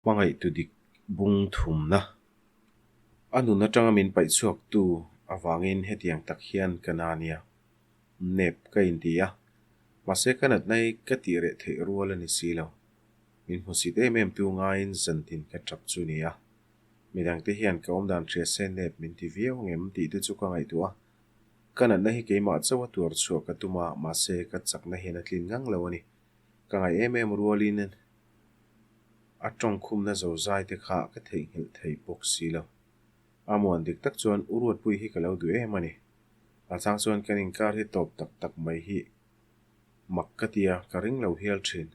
Hmangaihtu dik bung thumna. A nun atanga min paih chhuaktu avangin hetiang tak hian ka na nia. Nep ka inti a, mahse ka natna hi ka tih reh theih rual a ni si lo. Min hmusit em em tu ngaiin zantin ka tap chu ni a. Midangte hian ka awmdan hria se nep min ti viau ngem tih te chu ka ngaihtuah a. Ka natna hi keimah chauh a tuar chhuah ka tum a, mahse ka chakna hian a tlin ngang lo a ni. Ka ngaih em em rualin a tawngkhumna zozai te kha ka theihnghilh thei bawk si lo. A muan dik tak chuan U Ruatpui hi ka lo duh em a ni. A chang chuan kan inkar hi tawp tak tak mai hi mak ka ti a, ka ring lo hial thin.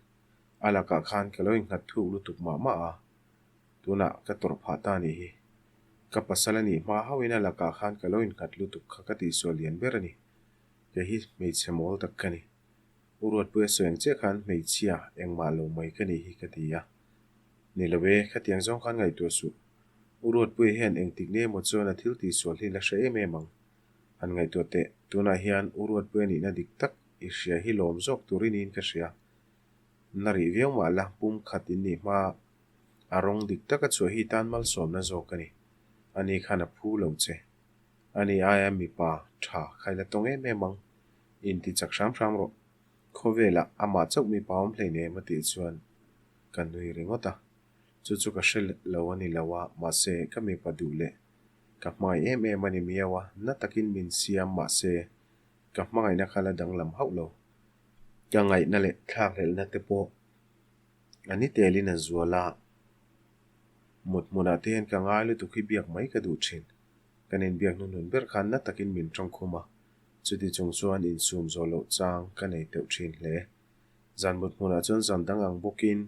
A lakah khan ka lo innghat thuk lutuk mah mah a, tunah ka tawrh phah ta nih hi. Ka pasal a nih hma hauhin a lakah khan ka lo innghat lutuk kha ka tihsual lian ber a ni. Kei hi hmeichhe mawl tak ka ni. U Ruatpuia sawi ang chiah khan hmeichhia engmah lo mai ka nih hi ka ti a. Ni lo e, khatiang zawng khan ngaihtuah suh. U Ruatpuia hian engtik nge emaw chuan a thil tihsual hi la hre em em ang. Han ngaihtuah teh, tunah hian U Ruatpuia nihna dik tak i hria hi lawm zawk tur i niin ka hria. Na rih viau mah la, pum khat in nih hma a rawng dik taka chhuah hi tan malsawmna zawk a ni. Ani khan a phu lo che. Ani aia mipa tha kha i la tawng em em ang. Inti chak hram hram rawh. Khawvelah amah chauh mipa awm hleinem a tih chuan ka nui ringawt a. Chu chu ka hre lo a ni lo a, mahse ka mipa duh leh ka hmangaih em em a ni miau a, na takin min siam mahse ka hmangaihna kha la danglam hauh lo. Ka ngaihna leh thlakhlelhna te pawh a ni telin a zual a, mut hmunah te hian ka ngai lutuk hi biak mai ka duh thin. Kan inbiak hnuhnun ber khan na takin min tawngkhum a. Chuti chung chuan insum zawh loh chang ka nei teuh thin hle. Zan mut hmunah chuan zan dang ang bawkin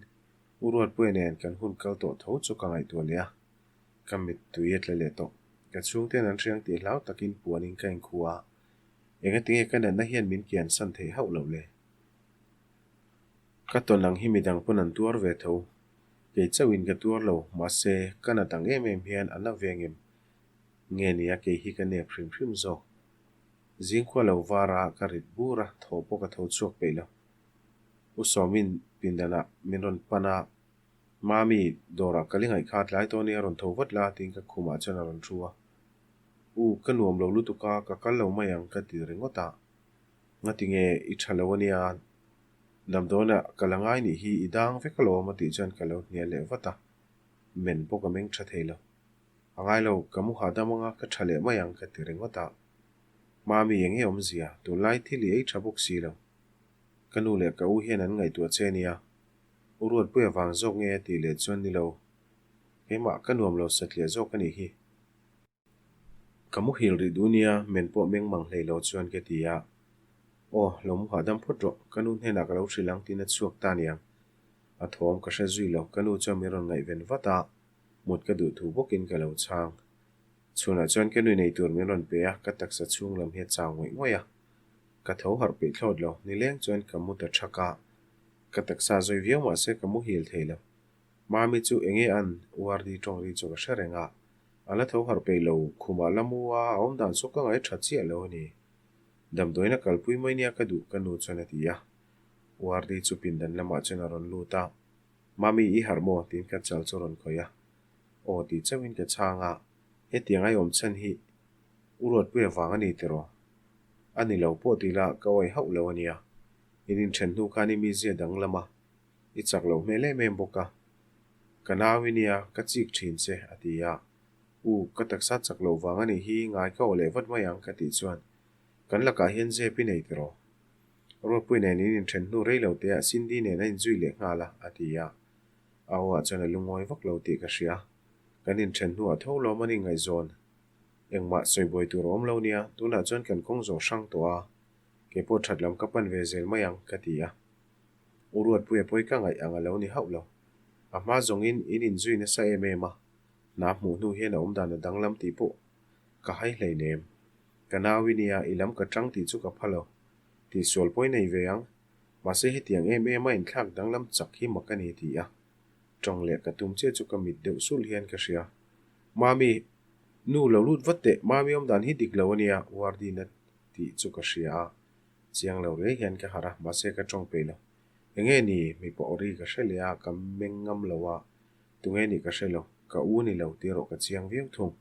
U Ruatpuia nen kan hun kal tawh tho chu ka ngaihtuah leh a, ka mittui a tla leh tawh. Ka chhungten an hriang tih hlau takin puanin ka inkhu a, engatinge ka natna hian min kiansan theih hauh loh le? Ka tawn ang hi midang pawn an tuar ve tho. Kei chauhin ka tuar lo, mahse ka nat ang em em hian a na ve ngem nge nia kei hi ka nep hrim hrim zawk. Zingkhua lo var a, ka rit bur a, thaw pawh ka tho chhuak peih lo. U Sawmin pindanah min rawn pan a, Mami, dawrah ka li ngaih kha tlai tawh nia rawn tho vat la tiin ka khumah chuan a rawn thu a. U, ka nuam lo lutuk a, ka kal lo mai ang ka ti ringawt a. Ngatinge i tha lo ania, damdawnah ka la ngai nih hi i dang vek alawm a tih chuan ka lo hnial leh vat a, men pawh ka meng tha thei lo. A ngai lo, ka mu hahdam anga ka tha leh mai ang ka ti ringawt a. Mami eng nge awmzia, tunlai thil i ei tha bawk si lo. Ka nu leh ka u hian an ngaihtuah che ania. U Ruatpuia vang zawk nge a tih leh chuan ni lo. Keimah ka nuam lo satliah zawk a nih hi. Ka muhil rih duh nia, men pawh meng mang hlei lo chuan ka ti a. Aw, lo mu hahdam phawt rawh, ka nu hnenah ka lo hrilh ang tiin a chhuak ta aniang. A thawm ka hre zui lo, ka nu chuan min rawn ngaihven vat a. Mut ka duh thu bawkin ka lo chhang. Chhunah chuan ka nui nei tur min rawn pe a, ka taksa chhung lam hi a chau ngawih ngawih a. Ka tho harh peih thlawt lo, nileng chuan ka mu ta thak a. Ka taksa zawi viau mah se ka muhil thei lo. Mami chu enge an URD tawng ri chu ka hre reng a. A la tho harh peih lo, khumah la mu a, a awm dan chu ka ngaih tha chiah lo a ni. Damdawiin a kalpui mai nia ka duh ka nu chuan a ti a. URD chu pindan lamah chuan a rawn lut a. Mami i harh maw? tiin ka chal chu rawn khawih a. Aw tih chauhin ka chhang a, hetiang ai awm chhan hi U Ruatpuia vang a ni tiraw? A ni lo pawh ti la ka awih hauh lo a nia. In inthen hnu khan i mizia danglam a, i chak loh hmel em em bawk a. Ka nau i nia, ka chik thin che, a ti a. U, ka taksa chak loh vang a nih hi ngai ka aw leh vat mai ang ka tih chuan kan lakah hian zep i nei tiraw? Ruatpui nen in inthen hnu rei lo teah Cindy nen a inzui leh nghal a, a ti a. A aw ah chuan a lungawi vak lo tih ka hria. Kan inthen hnuah tho lawm an inngaihzawn. Engmah sawibuai tur a awm lo nia, tunah chuan kan kawng zawh hrang tawh a, kei pawh that lam ka pan ve zel mai ang, ka ti a. U Ruatpuia pawi ka ngaih ang a lo ni hauh lo. A hma zawngin in inzui nasa em em a, hna hmuh hnu hian a awmdan a danglam tih pawh ka hai hleinem. Ka nau i nia, i lam ka tang tih chu ka pha lo. Tihsual pawi nei ve ang. Mahse hetiang em em a inthlak danglam chak hi mak a ni ti a. Tawng leh ka tum chiah chu ka mit deuh sulh hian ka hria. Mami, nu lo lut vat teh, Mami awmdan hi dik lo a nia, Wardina tih chu ka hria a. Chiang lo rei hian ka harh a, mahse ka tawng peih lo. Enge ni, mipa awri ka hre leh a, ka meng ngam lo a. Tunge nih ka hre lo, ka u ni lo tih erawh ka chiang viau thung.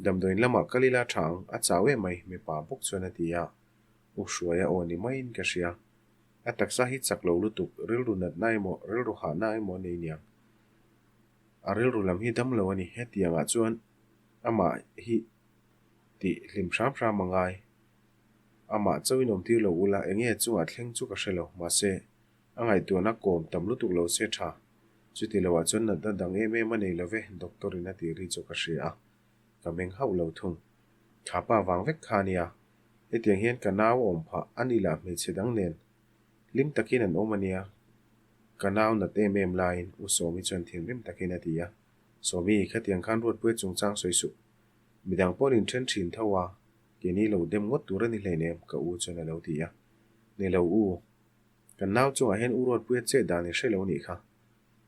Damdawiin lamah kal ila tha ang, a chau em mai, mipa bawk chuan a ti a. U Hruaia aw ni maiin ka hria. A taksa hi chak lo lutuk, rilru natna emaw, rilru hahna emaw a nei niang. A rilru lam hi dam lo a ni, hetiangah chuan amah hi tih hlim hram hram a ngai. Amah chauhin awmtir lo ula, enge chungah thleng chu ka hre lo, mahse, a ngaihtuahna kawm tam lutuk lo se tha. Chuti loah chuan natna dang em em a nei lo ve, doctor in a tih ri chu ka hria a, ka meng hauh lo thung. Tha pa vang vek kha a nia, hetiang hian ka nau a awm phah, a ni lah hmeichhe dang nen hlim takin an awm a nia, ka nau nat em em laiin U Sawmi chuan thinrim takin a ti a, Sawmi, khatiang khan Ruatpuia chungchang sawi suh. Midang pawhin in then thin tho a, keini lo dem ngawt tur a ni hleinem, ka u chuan a lo ti a. Ni lo u, kan nau chungah hian u Ruatpuia chet dan i hre lo nih kha.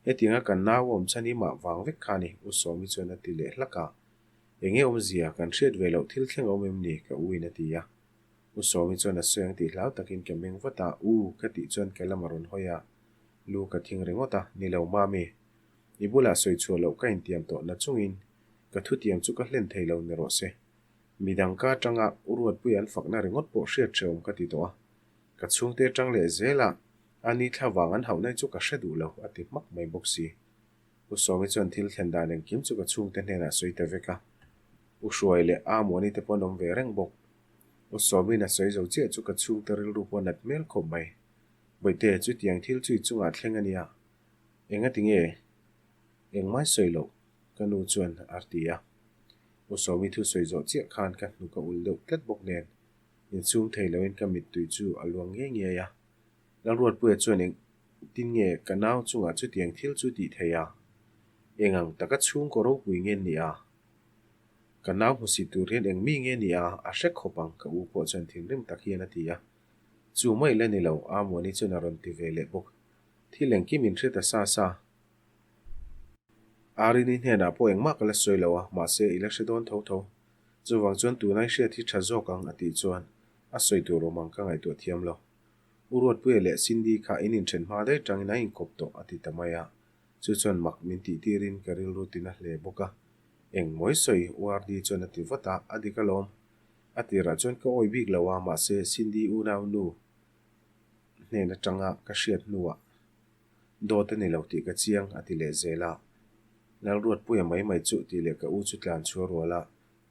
Hetianga kan nau a awm chhan hi mah vang vek kha a ni, U Sawmi chuan a ti leh hlak a. Enge awmzia, kan hriat ve loh thil thleng a awm em ni? ka u in a ti a. U Sawmi chuan a sawi ang tih hlau takin ka meng vat a, U, ka tih chuan ka lam a rawn hawi a, lu ka thing ringawt a, Ni lo mami, i bulah sawi chhuah loh ka intiam tawh na chungin ka thutiam chu ka hlen thei lo ni rawh se. Midang ka atanga U Ruatpui an fakna ringawt pawh hriat hrehawm ka ti tawh a, ka chhungte atang leh zela a ni thla vang an hauh nai chu ka hre duh lo, a ti hmak mai bawk si. U Sawmi chuan thil thlen dan engkim chu ka chhungte hnenah sawi ta vek a, U Hruai leh A Muani te pawh an awm ve reng bawk. U Sawmi'n a sawi zo chiah chu ka chhungte rilru pawh a nat hmel khawp mai. Bawihte, chutiang thil chu i chungah thleng a nia. Engati nge? Engmai sawi loh, ka nu chuan a ti a. U Sawmi thu sawi zawh chiah khan ka hnuk a ulh deuh tlat bawk nen, inchhung thei loin ka mittui chu a luang ngei ngei a. Lalruatpuia chuan eng tin nge ka nau chungah chutiang thil chu tih thei a? Eng ang taka chhungkaw ropui nge ni a? Ka nau hmusit tur hian eng mi nge ni a? A hre khawp ang, ka u pawh chuan thinrim tak hian a ti a. Chu mai la ni lo, Amuani chuan a rawn ti ve leh bawk. Thil engkim in hre ta sa sa. Arini hnenah pawh engmah ka la sawi lo a, mahse i la hre dawn tho tho. Chuvang chuan tuna i hriat hi tha zawk ang a tih chuan a sawi tur awm ang ka ngaihtuah thiam lo. U Ruatpuia leh Cindy kha in inthen hma daih tangin a inkawp tawh a ti ta mai a, chu chuan mak min tih tirin ka rilru tina hle bawk a. Eng mawi sawi U RD chuan a ti vat a, a dik alawm. A tirah chuan ka awi bik lo a, mahse Cindy unau nu hnen atanga ka hriat hnuah Dawt a ni lo tih ka chiang, a ti leh zel a. Lalruatpuia mai mai chuh tih leh ka u chu tlan chhuah rual a,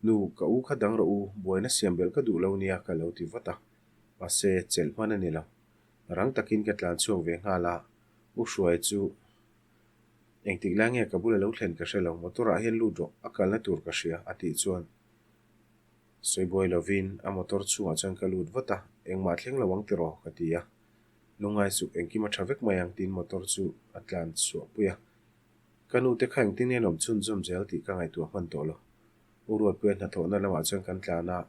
Nu, ka u kha dang rawh u, buaina siam belh ka duh lo nia ka lo ti vat a. Mahse, chelh hman a ni lo. Rang takin ka tlan chhuak ve nghal a, U Hruai chu engtik lai nge ka bula lo thlen ka hre lo, motor ah hian lut rawh, a kalna tur ka hria, a tih chuan sawi buai lovin a motor chhungah chuan ka lut vat a, Engmah thleng lo ang tiraw? ka ti a. Lungngai suh, engkim a tha vek mai ang tiin motor chu a tlan chhuah pui a. Ka nu te kha engtin nge an awm chhunzawm zel tih ka ngaihtuah hman tawh lo. U Ruatpuia hnathawhna lamah chuan kan tlan a,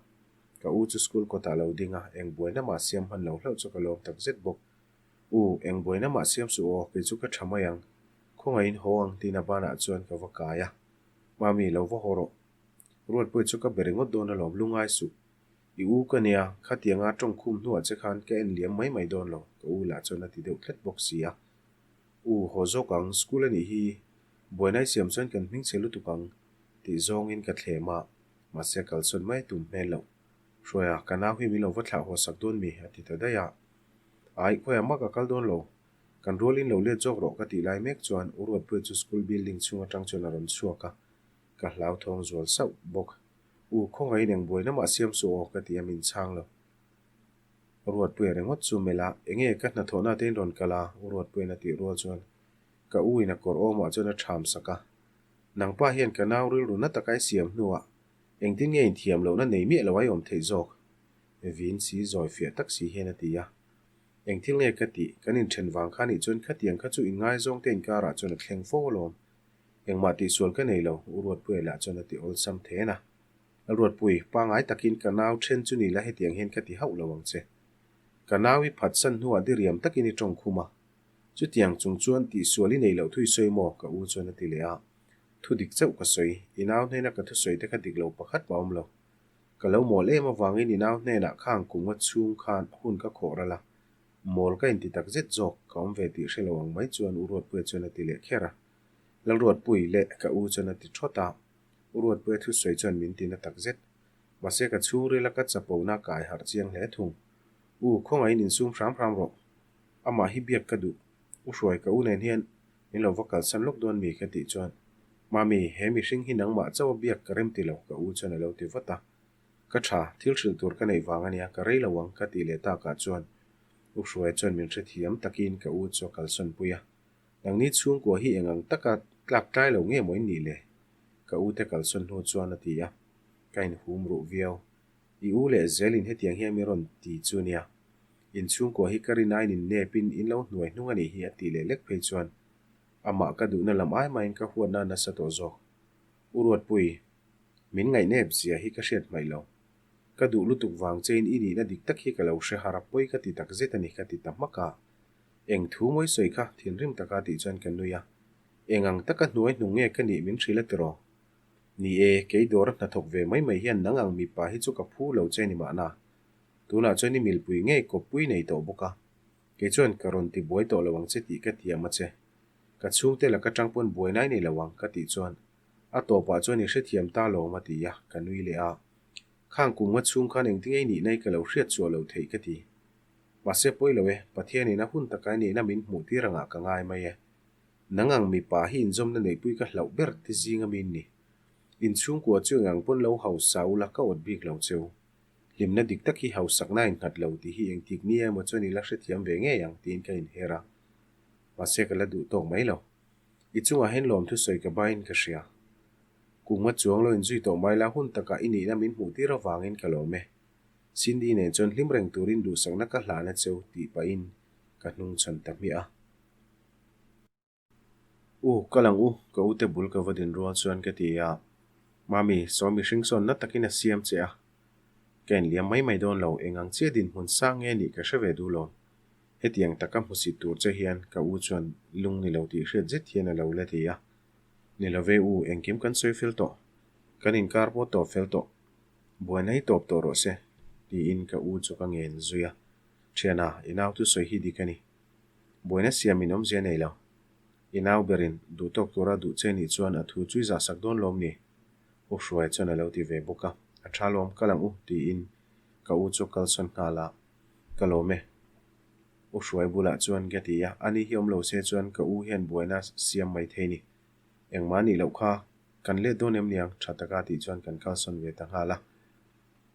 ka u chu school kawtah a lo ding a, eng buaina mah siam hman lo hlauh chu ka lawm tak zet bawk. U, eng buaina mah siam suh aw, kei chu ka tha mai ang. Khawngaihin haw ang tiin a banah chuan ka va kai a. Mami, lo va haw rawh. Ruatpuia chu ka be ringawt dawn alawm, lungngai suh. I u ka nia, khatianga tawngkhum hnuah che khan ka en liam mai mai dawn lo, ka u lah chuan a ti deuh tlat bawk si a. U, haw zawk ang, school a nih hi, buaina i siam chuan kan hming che lutuk ang, tih zawngin ka thlem a, mahse kalsawn mai tum hmel loh. Hruaia, ka nau hi min lo va thlah haw sak dawn mi? a ti ta daih a. Ai, khawiah mah ka kal dawn lo, kan rualin lo let zawk rawh ka tih lai mek chuan U Ruatpuia chu school building chhung atang chuan a rawn chhuak a, ka hlauthawng zual sauh bawk. U, khawngaihin eng buaina mah siam suh aw ka ti a min chhang lo. Ruatpuia ringawt chu melh a, enge ka hnathawhna te in rawn kal a? U Ruatpuia'n a tih rual chuan ka u in a kawr awmah chuan a ṭham sak a. Nangpa hian ka nau rilru na taka i siam hnuah engtin nge inthiam lohna nei miah lo ai awm theih zawk? Vin si zawi fiah tak si hian a ti a. Eng thil nge ka tih? Kan inṭhen vang kha nih chuan khatiang kha chu inngaizawng te inkarah chuan a thleng fo alawm. Engmah tihsual ka nei lo, U Ruatpuia lah chuan a ti awlsam then a. Ruatpui, pangai takin ka nau then chu ni la hetiang hian ka ti hauh lo ang che. Ka nau i phatsan hnuah diriam takin i tawng khum a. Chutiang chung chuan tihsual i nei loh thu i sawi maw? ka u chuan a ti leh a. Thu dik chauh ka sawi, i nau hnena ka thusawi te kha dik lo pakhat mah awm lo. Ka lo mawl em avangin i nau hnenah khang kum nga chhung khan hun ka khawh ral a. Mawl ka inti tak zet zawk, ka awm ve tih hre lo ang mai chuan U Ruatpuia chuan a ti leh kher a. Lalruatpui leh ka u chuan a ti thawt a, U Ruatpuia thusawi chuan min ti na takzet. Mahse ka chhungrila ka chapona ka ai harh chiang hle thung. U, khawngaihin insum hram hram rawh. Amah hi biak ka duh. U Hruai ka u nen hian min lo va kalsan lawk dawn mi ka tih chuan, Mami, he mihring hi nangmah chauh a biak ka rem ti lo ka u chuan a lo ti vat a. Ka tha, thil hrilh tur ka neih vang a nia, ka rei lo ang ka tih leh takah chuan U Hruai chuan min hrethiam takin ka u chu a kalsan pui a. Nangni chhungkua hi eng ang taka tlak tlai lo nge maw in nih le? Ka u te kalsawn hnu chuan a ti a, ka inhum ruh viau. I u leh zelin hetiang hian min rawn ti chu nia. In chhungkua hi ka rin aiin in nepin in lo hnuai hnung a nih hi a tih leh lek phei chuan amah ka duhna lam ai mahin ka huatna a nasa tawh zawk. U Ruatpui, min ngaihnep zia hi ka hriat hmaih lo. Ka duh lutuk vang chein i nihna dik tak hi ka lo hre har a pawi ka ti tak zet a ni ka ti ta hmak a. Eng thu mawi sawi kha thinrim taka tih chuan ka nui a. Eng ang taka hnuai hnung nge ka nih min hrilh a tiraw? Ni e, kei dawra hnathawk ve mai mai hian nang ang mipa hi chu ka phu lo che ni mahna. Tunah chuan i milpui ngei kawppui nei tawh bawk a. Kei chuan ka rawn ti buai tawh lo ang che tih ka tiam a che. Ka chhungte laka tang pawn buai nai nei lo ang ka tih chuan a tawpah chuan i hrethiam ta lawm a ti a, ka nui leh a. Khang kum nga chhung khan engtin nge i nihna i ka lo hriat chhuah loh theih ka ti. Mahse pawi lo e, Pathianin a hun taka i nihna min hmuh tir angah ka ngai mai e. Nang ang mipa hi inzawmna neihpui ka hlauh ber te zing a min ni. Inchhungkua chu engang pawn lo hausa ula ka awt bik lo cheu. Hlimna dik tak hi hausakna a innghat lo tih hi engtik ni emaw chuan i la hrethiam ve ngei ang tiin ka inher a. Mahse ka la duh tawk mai lo. I chungah hian lawmthu sawi ka bain ka hria. Kum a chuang lo inzui tawh mai la hun takah i nihna min hmuh tir avangin ka lawm e. Cindy nen chuan hlim reng turin duhsakna ka hlan a cheu tih pahin ka hnung chhan ta hmiah a. U, kal ang u, ka ute bul ka va din rual chuan ka ti a. Mami, saw mihring sawn na takin a siam che a. Ka inliam mai mai dawn lo, eng ang chiah dinhmun sang nge nih ka hre ve duh lo. Hetiang taka hmusit tur che hian ka u chuan lung ni lo tih hriat zet hian a lo la ti a. Ni lo ve u, engkim kan sawi fel tawh. Kan inkar pawh tawp fel tawh. Buaina hi tawp tawh rawh se, tiin ka u chu ka ngen zui a. Thiana, i nau thusawi hi dik a ni. Buaina siam in awmzia nei lo. I nau berin duh tawk tura duh che nih chuan a thu chui zah sak dawn lawm ni? U Hruaia chuan a lo ti ve bawk a, A tha lawm, kal ang u, tiin ka u chu kalsawn nghal a, Ka lawm e. U Hruaia bulah chuan ka ti a, ani hi awm lo se chuan ka u hian buaina siam mai thei ni. Engmah nih loh kha kan let dawn em niang? Tha taka tih chuan kan kalsawn ve ta nghal a.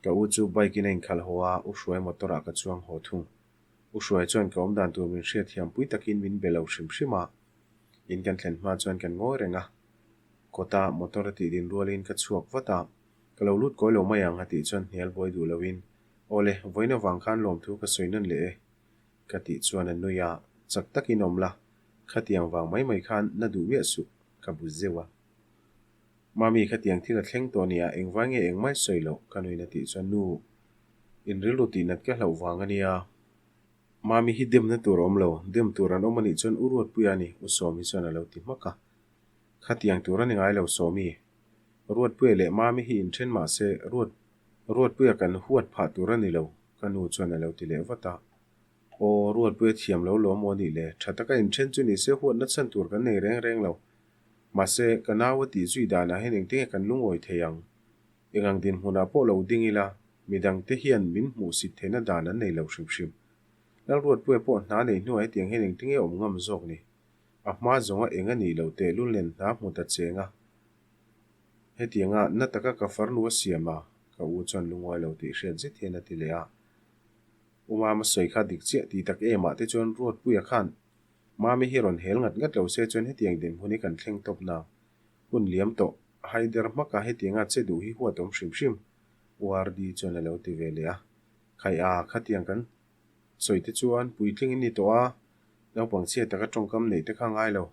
Ka u chu bike in a inkhalh haw a, U Hruaia motor ah ka chuang haw thung. U Hruai chuan ka awm dan tur min hriat thiam pui takin min be lo hrim hrim a, in kan thlen hma chuan kan ngawi reng a. Kawta motor a tih din rualin ka chhuak vat a, ka lo lut kawi lo mai ang a tih chuan hnial buai duh loin, Awle, vawiin avang khan lawmthu ka sawi nawn leh e ka tih chuan a nui a, chak takin awm la, khatiang vang mai mai khan na duh miah suh ka bu zeuh a. Mami khatiang thil a thleng tawh nia, engvai nge engmai sawi loh ka nuin a tih chuan nu In rilru tih nat ka hlauh vang a nia. Mami hi demna tur a awm lo, dem tur an awm a nih chuan U Ruatpuia a ni, U Sawmi chuan a lo ti hmak a. Khatiang tur a ni ngai lo Sawmi. Ruatpuia leh Mami hi inthen mah se Ruat Ruatpuia kan huat phah tur a ni lo, ka nu chuan a lo ti leh vat a. Aw, Ruatpuia thiam lo lawm aw nih le, tha taka inthen chu ni se huatna chhan tur kan nei reng reng lo. Mahse, ka nau a tih zui danah hian engtinge kan lungawi thei ang? Engang dinhmunah pawh lo ding ila, midangte hian min hmuhsit theihna dan an nei lo hrim hrim. Lalruatpuia pawh hna nei hnuah hetiang hian engtinge awm ngam zawk ni? A hma zawnga eng a nih loh tehlul nen hna hmu ta cheng a. Hetianga na taka ka farnu a siam a, ka u chuan lungawi lo tih hriat zet hian a ti leh a. U Mama sawi kha dik chiah ti tak emah te chuan Ruatpuia khan Mami hi rawn hel ngat ngat lo se chuan hetiang dinhmun hi kan thleng tawp nang. Hun liam tawh, Haider hmaka hetianga che duh hi huat awm hrim hrim, URD chuan a lo ti ve leh a. Khai a, khatiang kan sawi te chuan puitling in ni tawh a, naupang chhia taka tawngkam neih te kha ngai lo.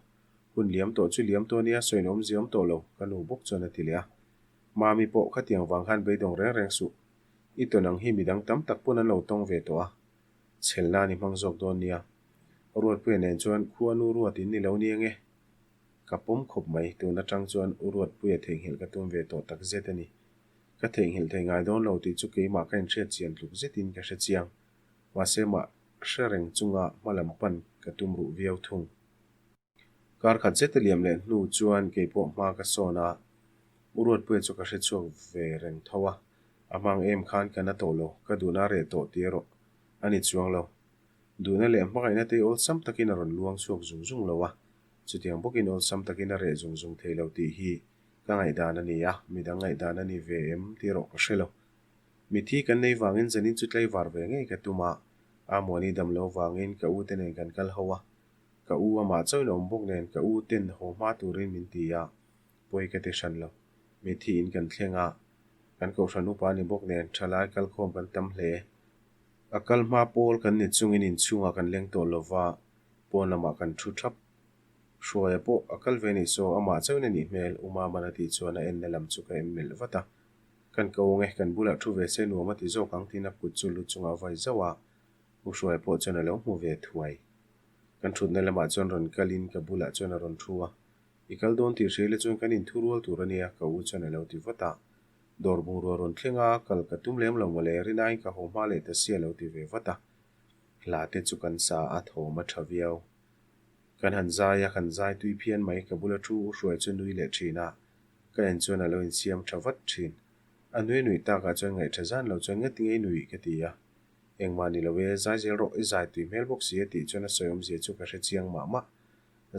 Hun liam tawh chu liam tawh nia, sawiin awmzia awm tawh lo, ka nu bawk chuan a ti leh a. Mami pawh khatiang vang khan beidawng reng reng suh. I tawn ang hi midang tam tak pawn an lo tawng ve tawh a, chhelna a ni hmang zawk dawn nia. Ruatpuia nen chuan khua nu ruat in ni lo nia nge? Ka pawm khawp mai, tun atang chuan U Ruatpuia theihnghilh ka tum ve tawh tak zet a ni. Ka theihnghilh thei ngai dawn lo tih chu keimah ka inhriat chian tluk zetin ka hre chiang. Mahse mah hre reng chunga hma lam pan ka tum ruh viau thung. Kar khat zet a liam leh hnu chuan kei pawh hma ka sawn a, U Ruatpuia chu ka hre chhuak ve reng tho a, a hmang em khan ka na tawh lo, ka duhna a reh tawh tih erawh a ni chuang lo. Duhna leh hmangaihna te awlsam takin a rawn luang chhuak zung zung lo a, chutiang bawkin awlsam takin a reh zung zung thei lo tih hi ka ngaihdan a ni a, midang ngaihdan a ni ve em tih erawh ka hre lo. Mithi kan nei vangin zanin chu tlaivar ve ngei ka tum a, Amuani dam lo vangin ka u te nen kan kal ho a, ka u amah chauhin a awm bawk nen ka u ten haw hma turin min ti a, pawi ka ti hran lo. Mithi in kan thleng a, kan kohhran upa ni bawk nen thalai kalkhawm kan tam hle. A kal hma pawl kan ni chungin inchhungah kan leng tawh lova, pawn lamah kan thu thap. Hruaia pawh a kal ve nih saw amah chauhin a nih hmel, U Maman a tih chuan a enna lam chu ka en melh vat a. Kan ko ang e, kan bulah thu ve se nuam a ti zawk ang tiin a kut chu lu chungah a vai zauh a, U Hruaia pawh chuan a lo hmu ve thuai. Kan thutna lamah chuan rawn kalin ka bulah chuan a rawn thu a, I kal dawn tih hria ila chuan kan inthu rual tur a nia, ka u chuan a lo ti vat a. Dawr bungrua rawn thleng a, kal ka tum lem lo mawle, rinaiin ka haw hma leh ta si a lo ti ve vat a. Hla te chu kan sa a, thawm a tha viau. Kan han zai a, kan zai tui phian mai, ka bula thu u hruai chu nui leh thin a, ka en chuan a lo insiam tha vat thin. A nui nuih takah chuan ngaih tha zan lo chuan ngati ngei nui ka ti a. Engmah ni lo e, zai zel rawh, i zai tui hmel bawk si a tih chuan a sawi awmzia chu ka hre chiang mah mah.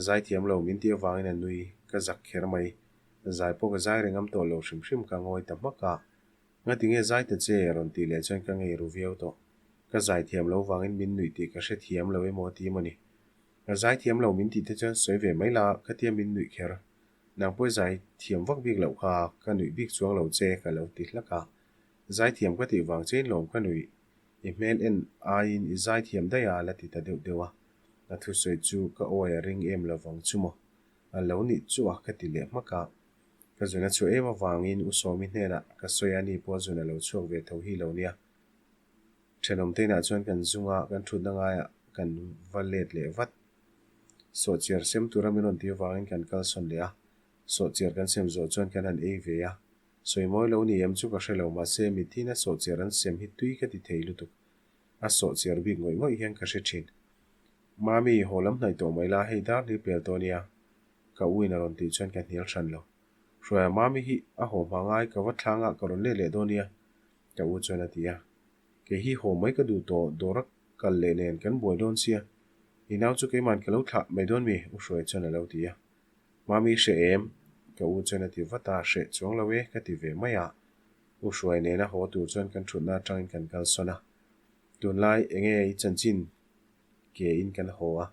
Zai thiam lo min tih avangin a nui, ka zak kher mai. Zai pawh ka zai reng am tawh lo hrim hrim ka ngawi ta hmak a. Ngati nge zai ta che? rawn tih leh chuan ka ngei ru viau tawh. Ka zai thiam lo vangin min nuih tih ka hre thiam lo emaw ti maw ni. Ka zai thiam lo min tih te chuan sawi ve mai la, khatia min nuih kher. Nang pawh i zai thiam vak bik loh kha, ka nuih bik chuang lo che ka lo ti hlak a. Zai thiam ka tih vang chein lawm ka nuih. I hmel en aiin i zai thiam daih a la ti ta deuh deuh a. A thusawi chu ka awi a ring em lovang chu maw. A lo nih chu a ka ti leh hmak a. Ka zun a chhuah em avangin U Sawmi hnenah ka sawi a ni pawh zun a lo chhuak ve tho hi lo nia. Thenawm te inah chuan kan zung a, kan thutna ngaiah kan va let leh vat. Sawhchiar sem tura min rawn tih avangin kan kalsawn leh a, sawhchiar kan sem zawh chuan kan han ei ve a. Sawi mawi lo ni em chu ka hre lo mahse mitthina sawhchiar an sem hi tui ka ti thei lutuk. A sawhchiar bik ngawih ngawih hian ka hre thin. Mami, haw lam hnaih tawh mai la, hei dar hlir pel tawh nia. Ka u in a rawn tih chuan ka hnial hran lo. Hruaia Mami hi a haw hma ngai ka va thlang a ka rawn let leh dawn nia, ka u chuan a ti a. Kei hi haw mai ka duh tawh, dawr a kal leh nen kan buai dawn sia. I nau chu keiman ka lo thlah mai dawn mi? U Hruaia chuan a lo ti a. Mami hreh em? Ka u chuan a ti vat a, hreh chuang lo e ka ti ve mai a. U Hruaia nena haw tur chuan kan thutna atangin kan kalsawn a. Tunlai enge i chanchin ke in kan haw a,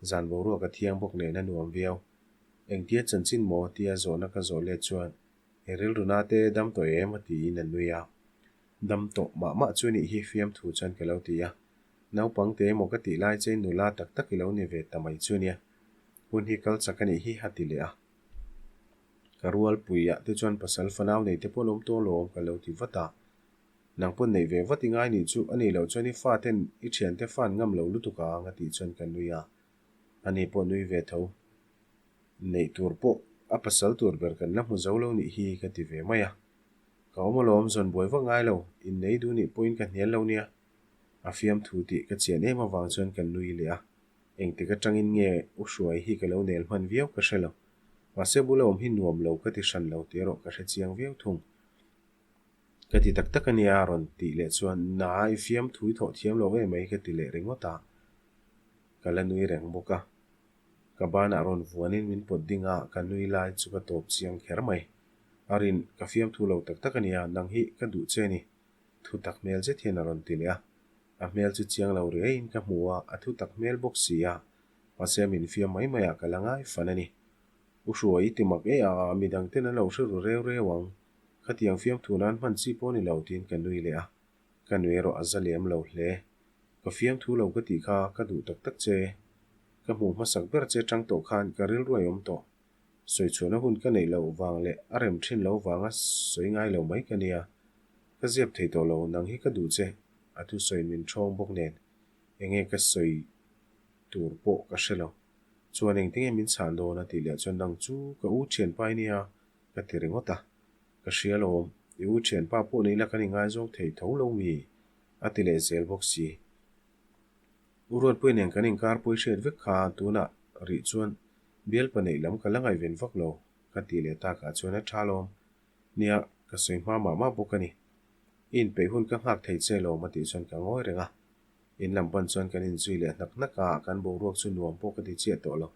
zan boruak a thiang bawk nen a nuam viau. Engtia chanchin maw tia zawhna ka zawh let chuan i rilru na te dam tawh em a tiin a nui a. Dam tawh mah mah chu nih hi fiamthu chuan ka lo ti a. Naupang te emaw ka tih lai chein nula tak tak i lo ni ve ta mai chu nia. Hun hi kal chak a nih hi a ti leh a. Ka rualpuiah te chuan pasal fanau nei te pawh an awm tawh alawm ka lo ti vat a. Nang pawn neih ve vat i ngai nih chu a nih loh chuan i fa ten i thiante fa an ngam lo lutuk ang a tih chuan ka nui a, ani pawh nui ve tho. Neih tur pawh a pasal tur ber kan la hmu zo lo nih hi ka ti ve mai a. Ka awm alawm zawn buai vak ngai lo, innei duh nih pawhin ka hnial lo nia. A fiamthu tih ka chian em avang chuan ka nui leh a, engtik atangin nge u hruai hi ka lo nel hman viau ka hre lo. Mahse bula awm hi nuam lo ka ti hran lo tih erawh ka hre chiang viau thung. Ka ti tak tak a nia a rawn tih leh chuan na i fiam thui thawh thiam lo em mai ka ti leh ringawt a, ka la nui reng bawk a. Ka banah rawn vuanin min pawt ding a, ka nui lai chu ka tawp chiang kher mai. A rin, ka fiam thu lo tak tak a nia, nang hi ka duh che ni. Thu tak hmel zet hian a rawn ti leh a. A hmel chu chiang lo riaiin ka hmu a, a thu tak hmel bawk si a, mahse min fiam mai maiah ka la ngai fan a ni. U Hruai i ti mak e a, midang ten an lo hre ru reu reu ang. Khatiang fiamthu nan hman chi pawh ni lo tiin ka nui leh a, ka nui erawh a za lem lo hle. Ka fiamthu lo ka tih kha ka duh tak tak che. Ka hmuh hmasak ber che tang tawh khan ka rilru a awm tawh. Sawi chhuahna hun ka neih loh vang leh a rem thin lo vanga sawi ngai lo mai ka nia. Ka ziap thei tawh lo, nang hi ka duh che, a thusawiin min thawng bawk nen enge ka sawi tur pawh ka hre lo. Chuan engtinge min chhan dawn a tih leh chuan nang chu ka u thianpa i nia, Ka ti ringawt a, ka hria lawm, i u thianpa pawh nei la kan ingaizawng thei tho lo mi? a ti leh zel bawk si. U Ruatpuii nen kan inkar pawi hriat vek kha tunah rih chuan Bialpa neih lam ka la ngaihven vak lo, ka tih leh takah chuan a tha lawm. Nia, ka sawi hma mah mah bawk a ni. I inpeih hun ka nghak thei che lawm a tih chuan ka ngawi reng a. In lam pan chuan kan inzui leh hnak hnak a, kan boruak chu nuam pawh ka ti chiah tawh lo.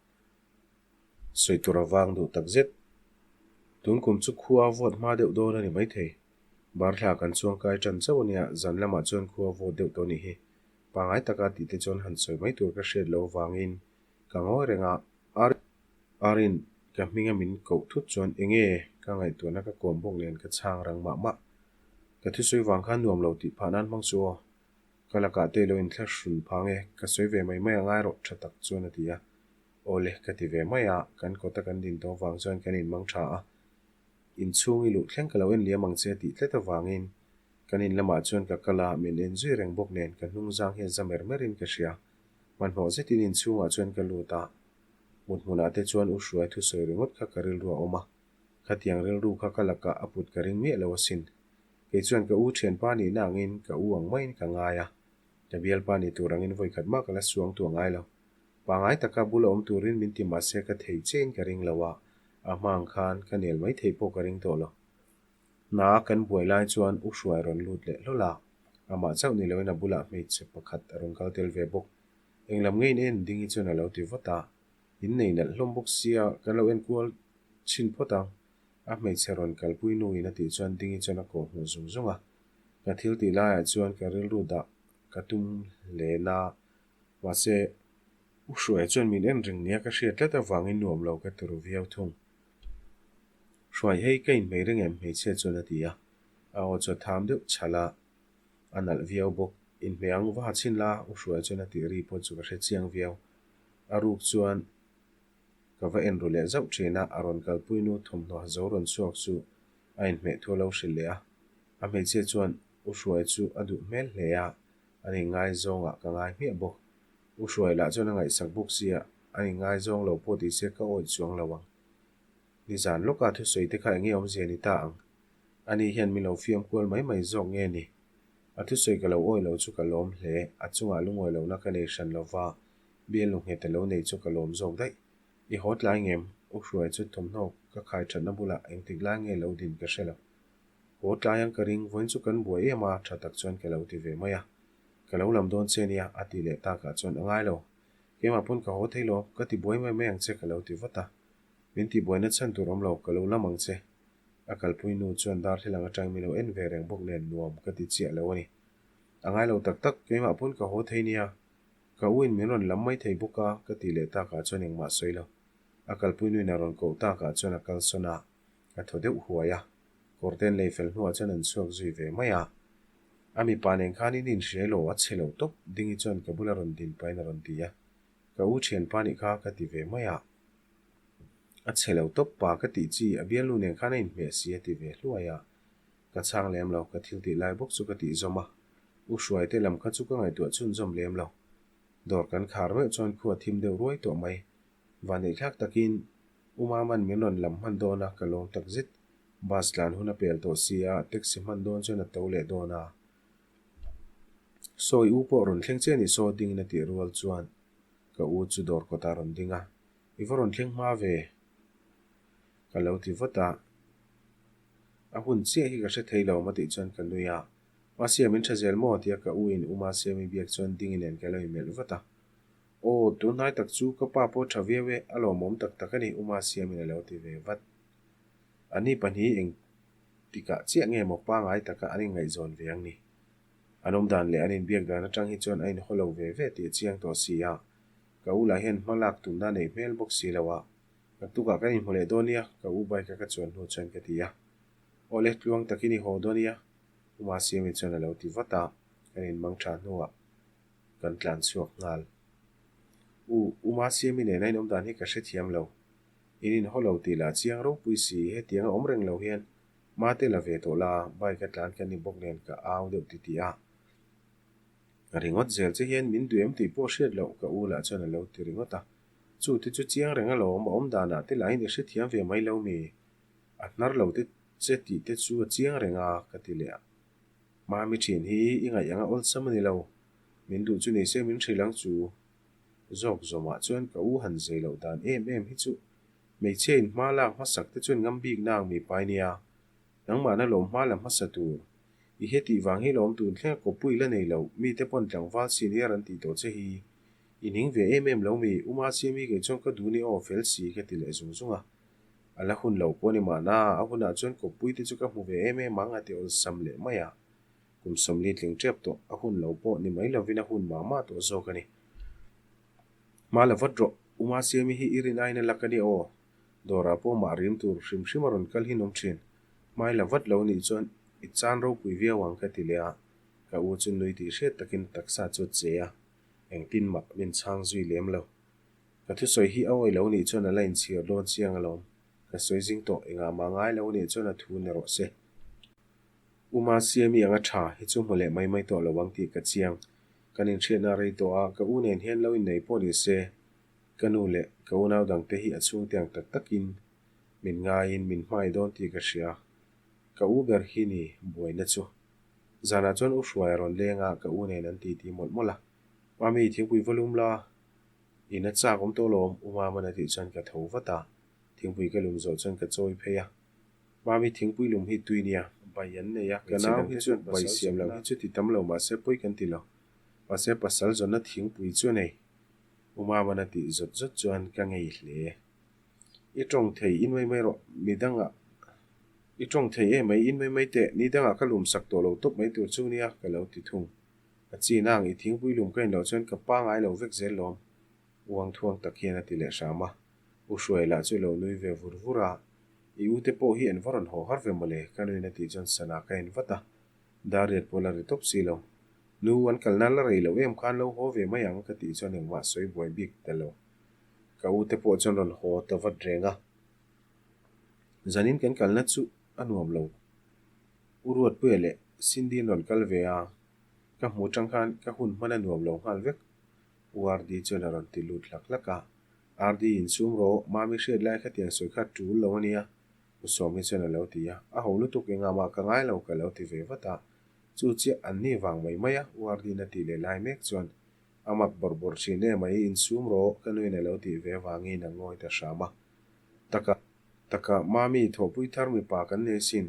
Sawi tur a vang duh tak zet. Tun kum chu khua a vawt hma deuh dawn a ni maithei. Barthla kan chuang kai tan chauh a nia, zan lamah chuan khua a vawt deuh tawh a nih hi. Pangngai taka tih te chuan han sawi mai tur ka hriat loh avangin ka ngawi reng a. Arin, ka hminga min koh thut chuan enge ka ngaihtuahna ka kawm bawk nen ka chhang rang mah mah. Ka thusawi vang khan nuam lo tih phah nan hmang chu aw. Ka lakah te lo inthlahrun phang e, ka sawi ve mai mai a ngai rawh tha tak chuan a ti a. Awle, ka ti ve mai a, kan kawta kan din tawh vang chuan kan inmang tha a. Inchhung i luh thleng ka lo en liam ang che tih tlet avangin kan in lamah chuan ka kal a, min en zui reng bawk nen ka hnung zang hi a za mer merin ka hria. Hmanhmawh zetin inchhungah chuan ka lut a, mut hmunah te chuan u Hruai thusawi ringawt kha ka rilru a awm a, khatiang rilru kha ka lakah a put ka ring miah lo asin. Kei chuan ka u thianpa nihna angin ka u ang maiin ka ngai a, ka bialpa ni tur angin vawikhat mah ka la suang tuah ngai lo. Pangai taka bula awm turin min ti mahse ka thei chein ka ring lo a, a hma ang khan ka nel mai thei pawh ka ring tawh lo. Hna kan buai lai chuan U Hruai rawn lut leh hlawl a, amah chauh ni loin a bulah hmeichhe pakhat a rawn kal tel ve bawk. Englam ngeiin en ding hi chuan a lo ti vat a, in nei nalh hlawm bawk sia kan lo enkual chhin phawt ang, a hmeichhe rawn kalpui nuin a tih chuan ding hi chuan a kawh hmuh zung zung a. Ka thil tih laiah chuan ka rilru dah ka tum hle na Mahse, U Hruaia chuan min en reng nia ka hriat tlat avangin nuam lo ka ti ru viau thung. Hruai hei ka inhmei reng em hmeichhia chuan a ti a, a aw chu a tham deuh chhal a, a nalh viau bawk. Inhmei ang va ha chhin la, U Hruaia chuan a tih ri pawh chu ka hre chiang viau. A ruk chuan ka va en ru leh zauh thin a, a rawn kalpui nu thawmhnaw ha zo rawn chhuak chu a inhmeh thu a lo hrilh leh a. A hmeichhia chuan U Hruaia chu a duh hmel hle a, A ni ngaizawngah ka ngai hmiah bawk. U Hruai lah chuan a ngaihsak bawk sia, a ni ngaizawng lo pawh tih se ka awih chuang lo ang. Nizan lawka thusawi te kha enge awmzia ni ta ang? Ani hian min lo fiam kual mai mai zawk nge ni? A thusawi ka lo awih lo chu ka lawm hle, a chungah lungawi lohna ka nei hran lo va, bialnu nghet a lo nei chu ka lawm zawk daih. I haw tlai ngem? U Hruai chu thawmhnaw ka khai thatna bulah engtik lai nge lo din ka hre lo. Haw tlai ang ka ring, vawiin chu kan buai em a, tha tak chuan ka lo ti ve mai a. Ka lo lam dawn che nia, a tih leh takah chuan a ngai lo. Keimah pawn ka haw thei lo, ka ti buai mai mai ang che ka lo ti vat a. Min ti buaina chhan tur awm lo, ka lo lam ang che. A kalpui nu chuan darthlalang atang min lo en ve reng bawk nen nuam ka ti chiah lo a ni. A ngai lo tak tak, keimah pawn ka haw thei nia. Ka u in min rawn lam mai thei bawk a, ka tih leh takah chuan engmah sawi lo. A kalpui nu in a rawn koh takah chuan a kalsawn a. A thaw deuh huai a, kawrte an lei fel hnuah chuan an chhuak zui ve mai a. A mipa nen khan in inhria ilo a chhe lo tawp, Dingi chuan ka bula rawn din pahin a rawn ti a. Ka u thianpa nih kha ka ti ve mai a. A chhe lo tawp pa ka tih chi, a bialnu nen khan a inhmeh si a ti ve hluai a. Ka chhang lem lo, ka thil tih lai bawk chu ka tih zawm a. U Hruaite lam kha chu ka ngaihtuah chhunzawm lem lo. Dawr kan khar meuh chuan khua thim deuh ruai tawh mai. Vaneihthlak takin U Maman min rawn lam hman dawn a, ka lawm tak zet. Bus tlan hun a pel tawh si a, taxi hman dawn chuan a to leh dawn a. Sawi u pawh rawn thleng che nih saw dingin a tih rual chuan ka u chu dawr kawtah a rawn ding a, I va rawn thleng hma ve? Ka lo ti vat a. A hun chiah hi ka hre thei lo ma tih chuan ka nui a. Mahse min tha zel maw? tia ka u in U Masiami biak chuan dingin nen ka lo inmelh vat a. Aw, tunhnai tak chu ka pa pawh tha viau e, a lawmawm tak tak a ni, Uma siamin a lo ti ve vat. Ani pahnih eng tikah chiah nge maw pangai taka an inngaihzawn ve ang ni? An awm dan leh an inbiak dan atang hi chuan a inhaw lo ve ve tih a chiang tawh si a, ka u lah hian hma lak tumna a neih hmel bawk si lo a, naktukah kan inhmu leh dawn nia, ka u bike a ka chuan hnu chuan ka ti a. Awle, tluang takin i haw dawn nia, Uma siamin chuan a lo ti vat a, kan inmang tha hnuah Kan tlan chhuak nghal. U, U Masiami nena in awm dan hi ka hrethiam lo. In inhaw lo tih lah chiang ropui si, hetianga awm reng lo hian mate la ve tawh la, bike a tlan kan ni bawk nen ka au deuh ti tih a. Ringawt zel che hian min duh em tih pawh hriat loh ka u lah chuan a lo ti ringawt a. Chu te chu chiang reng alawm, a awm danah te lahin i hrethiam ve mai lo mi? A hnar lo te che tih te chu a chiang reng a, ka ti leh a. Mami thin hi i ngaih anga awlsam a ni lo. Min duh chu ni se min hrilh ang chu. Zawk zawmah chuan ka u han zei loh dan em em hi chu hmeichhia in hma lak hmasak te chuan ngam bik nang mi pai nia. Nangmahna lawm hma la hmasa tur. I hetih vang hi lawm tun thlenga kawppui la nei lo, mite pawn tlangval senior an tih tawh che hi. I ning ve em em lo mi, U Masiami kei chuan ka duh ni aw fel si ka ti leh zung zung a. A la hun lo pawh ni mahna, a hunah chuan kawppui te chu ka hmu ve em em ang a ti awlsam leh mai a. Kum 40 tling tep tawh, a hun lo pawh ni mai lovin a hun mah mah tawh zawk a ni. Hma la vat rawh, U Masiami hi i rin aiin a lak a ni aw. Dawrah pawh mah rim tur hrim hrim a rawn kal hi nawm thin. Hmai la vat lo nih chuan i chan ropui viau ang ka ti leh a, ka u chu nui tih hriat takin taksa chu a che a, engtin mah min chhang zui lem lo. Ka thusawi hi a awih lo nih chuan a la inchhir dawn chiang alawm. Ka sawi zing tawh engah mah ngai lo nih chuan a thu ni rawh se. U Masiami anga tha hi chu hmu leh mai mai tawh lo ang tih ka chiang. Kan inhriatna rei tawh a, ka u nen hian lo innei pawh ni se, Ka nu leh ka unau dangte hi a chhungte ang tak takin min ngaiin min hmai dawn tih ka hria. Ka u ber hi ni buaina chu. Zanah chuan u Hruai a rawn leng a, ka u nen an titi mawlh mawlh a. Mami, thingpui va lum la, in a chak awm tawh lawm, U Maman a tih chuan ka tho vat a, thingpui ka lum zawh chuan ka chawi phei a. Mami, thingpui lum hi tui nia. Bai an nei a, ka nau hi chu bai siam loh hi chu ti tam lo mahse pawi kan ti lo. Mahse pasal zawnna thingpui chu a nei. U Maman a tih zawt zawt chuan ka ngei hle. I tawng thei in mai mai rawh, mi dangah I tawng thei em mai, in mai mai teh, ni dangah ka lum sak tawh lo tawp mai tur chu nia ka lo ti thung. A chin ang, i thingpui lum ka in loh chuan ka pangai lo vek zel lawm, uang thuang tak hian a ti leh hram a. U Hruai lah chu lo nui ve vur vur a, I u te pawh hi an va rawn haw har ve mawle, ka nuin a tih chuan sana ka en vat a. Dariat pawh la ri tawp si lo. Nu, an kalna la rei loh em khan lo haw ve mai ang ka tih chuan engmah sawi buai bik ta lo. Ka u te pawh chuan rawn haw ta vat reng a. Zanin kan kalna chu a nuam lo. U Ruatpuia leh Cindy an rawn kal ve a, ka hmuh atang khan ka hun hman a nuam lo nghal vek. U RD chuan a rawn ti lut hlak hlak a. RD insum rawh, Mami hriat lai khatiang sawi kha tul lo a nia. U Sawmi chuan a lo ti a, a ho lutuk engah mah ka ngai lo ka lo ti ve vat a, chu chiah an ni vang mai mai a, U Ardina tih leh lai mek chuan a mak bawrh bawrh thin em mai, insum rawh ka nuin a lo tih ve avangin a ngawi ta hram a, taka taka Mami thawhpui thar mipa kan nei sin,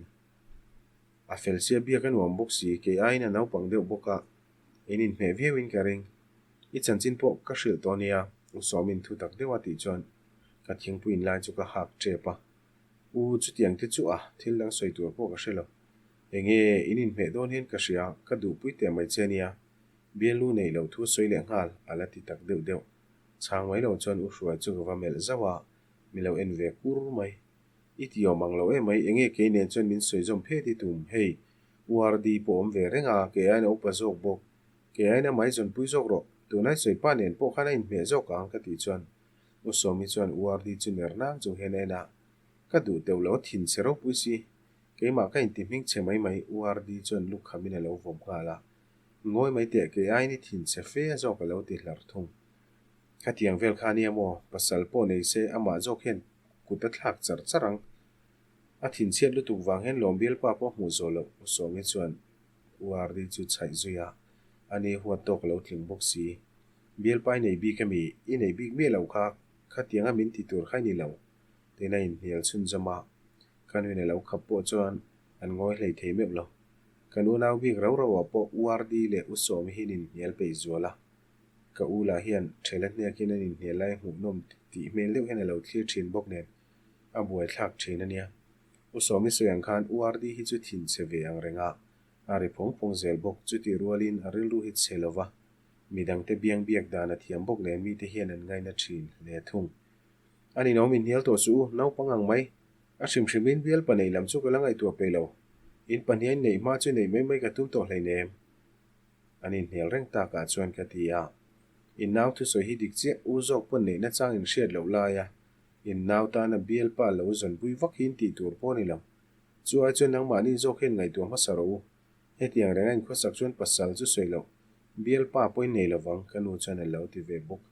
a fel sia biak a nuam bawk si, kei aiin a naupang deuh bawk a, in inhmeh viauin ka ring, i chanchin pawh ka hrilh tawh nia, U Sawmi'n thu tak deuh a tih chuan ka thingpui in lai chu ka hak tep a. U, chutiang te chu a, thil dang sawi tur pawh ka hre lo. Enge, in inhmeh dawn hian ka hria, ka duhpui teh mai che nia. Bialnu neih loh thu sawi leh nghal, a la ti tak deuh deuh. Chhang mai lo chuan U Hruai chu ka va melh zauh a, mi lo en ve kur mai. I ti awm ang lo em mai, enge kei nen chuan min sawi zawm phet i tum, hei, U RD pawh awm ve reng a, kei aiin a upa zawk bawk. Kei aiin a mai zawnpui zawk rawh, tunai sawi pa nen pawh khan a inhmeh zawk ang ka tih chuan U Sawmi chuan U Ardi chu ner nang chung hian a en a, Ka duh teuh lo, thin chhe ropui si. Keimah ka inti hming chhe mai mai, U Ardi chuan lu khamin a lo vawm nghal a. Ngawi mai teh, kei aiin i thin chhe fe zawk a lo ti hlar thung. Khatiang vel kha nia maw, pasal pawh nei se amah zawk hian kut a thlak char char ang. A thin chhiat lutuk vang hian lawm bialpa pawh hmuh zawh loh, U Sawmi chuan U Ardi chu chhaih zui a, ani huat tawk a lo tling bawk si. Bialpa i nei bik ami? I nei bik miah lo kha, khatianga min ti tur kha i ni lo, tiin a inhnial chhunzawm a. Ka nuin a lo khap pawh chuan an ngawi hlei thei meuh lo. Kan unau bik rau rau ah pawh U RD leh U Sawmi hi an inhnial peih zual a. Ka u lah hian ṭhela hniakin an inhnial lai hmuhnawm tih hmel deuh hian a lo thlir ṭhin bawk nen a buaithlak ṭhin a nia. U Sawmi sawi ang khan U RD hi chu thinchhe ve ang reng a, a ri phawng phawng zel bawk. Chutih rualin a rilru hi chhe lo va. Midangte biang biak dan a thiam bawk nen mite hian an ngaina thin hle thung. A ninawm inhnial tawh suh u, naupang ang mai. A hrim hrimin bial pa neih lam chu ka la ngaihtuah peih lo. In pahniha in neih hma chu neih mai mai ka tum tawh hleinem. An inhnial reng takah chuan ka ti a. In nau thusawi hi dik chiah, u zawk pawn neihna chang in hriat loh laia in nau tana bial pa lo zawnpui vak hi in tih tur pawh a ni lo. Chu ai chuan nangmahni zawk hian ngaihtuah hmasa rawh u. Hetiang renga inkhawsak chuan pasal chu sawi loh, bialpa pawhin nei lovang, ka nu chuan a lo ti ve bawk.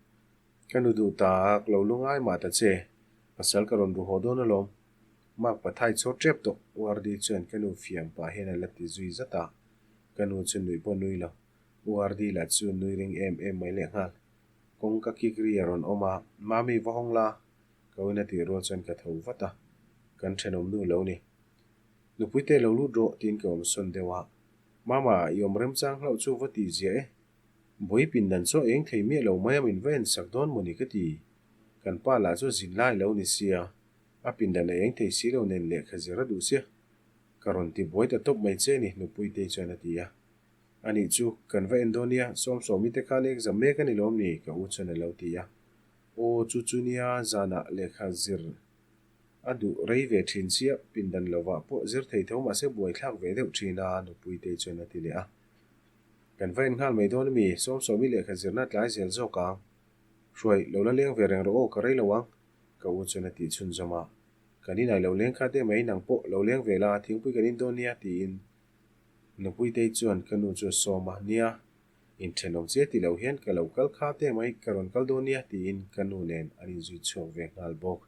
Ka nu duh tak, lo lungai mah ta che, pasal ka rawn ru haw dawn alawm. Mark pathai chhawr tep tawh, U RD chuan ka nu fiam pah hian a la ti zui zat a. Ka nu chu nuih pawh nui lo, U RD lah chu nui ring em em mai lehnghal. Kawngka kik ri a rawn awm a, Mami va hawng la, ka uina tih rual chuan ka tho vat a, kan thenawm nu lo ni. Nupuite lo lut rawh tiin ka awm sawn deuh a, Mama, i awm remchang hlauh chu va tih ziah e. Bawi pindan chu a eng thei miah lo mai a, min va en sak dawn mawni ka ti. Kan pa lah chu zin lai lo ni sia, a pindan a eng thei si lo nen lehkha zir a duh sia. Ka rawn ti buai ta tawp mai che ni, Nupuitei chuan a ti a. Anih chu, kan va en dawn nia, Sawmsawmi te khan exam mek a ni lawm ni? ka u chuan a lo ti a. Aw, chu chu nia, zanah lehkha zir a duh rei ve thin chiah, pindan lovah pawh zir thei tho mahse buaithlak ve deuh thin a, Nupuitei chuan a ti leh a. Kan va en nghal mai dawn ami? Sawmsawmi lehkha zirna tlai zel zawk ang. Hruai, lo la leng ve reng rawh aw, ka rei lo ang, ka u chuan a tih chhunzawm a. Kan inai lo leng kha te mai, nang pawh lo leng ve la, thingpui kan in dawn nia, tiin Nupuitei chuan ka nu chu a sawm a, Nia, inthenawm che ti lo hian ka lo kal kha te mai, ka rawn kal dawn nia, tiin ka nu nen an inzui chhuak ve nghal bawk.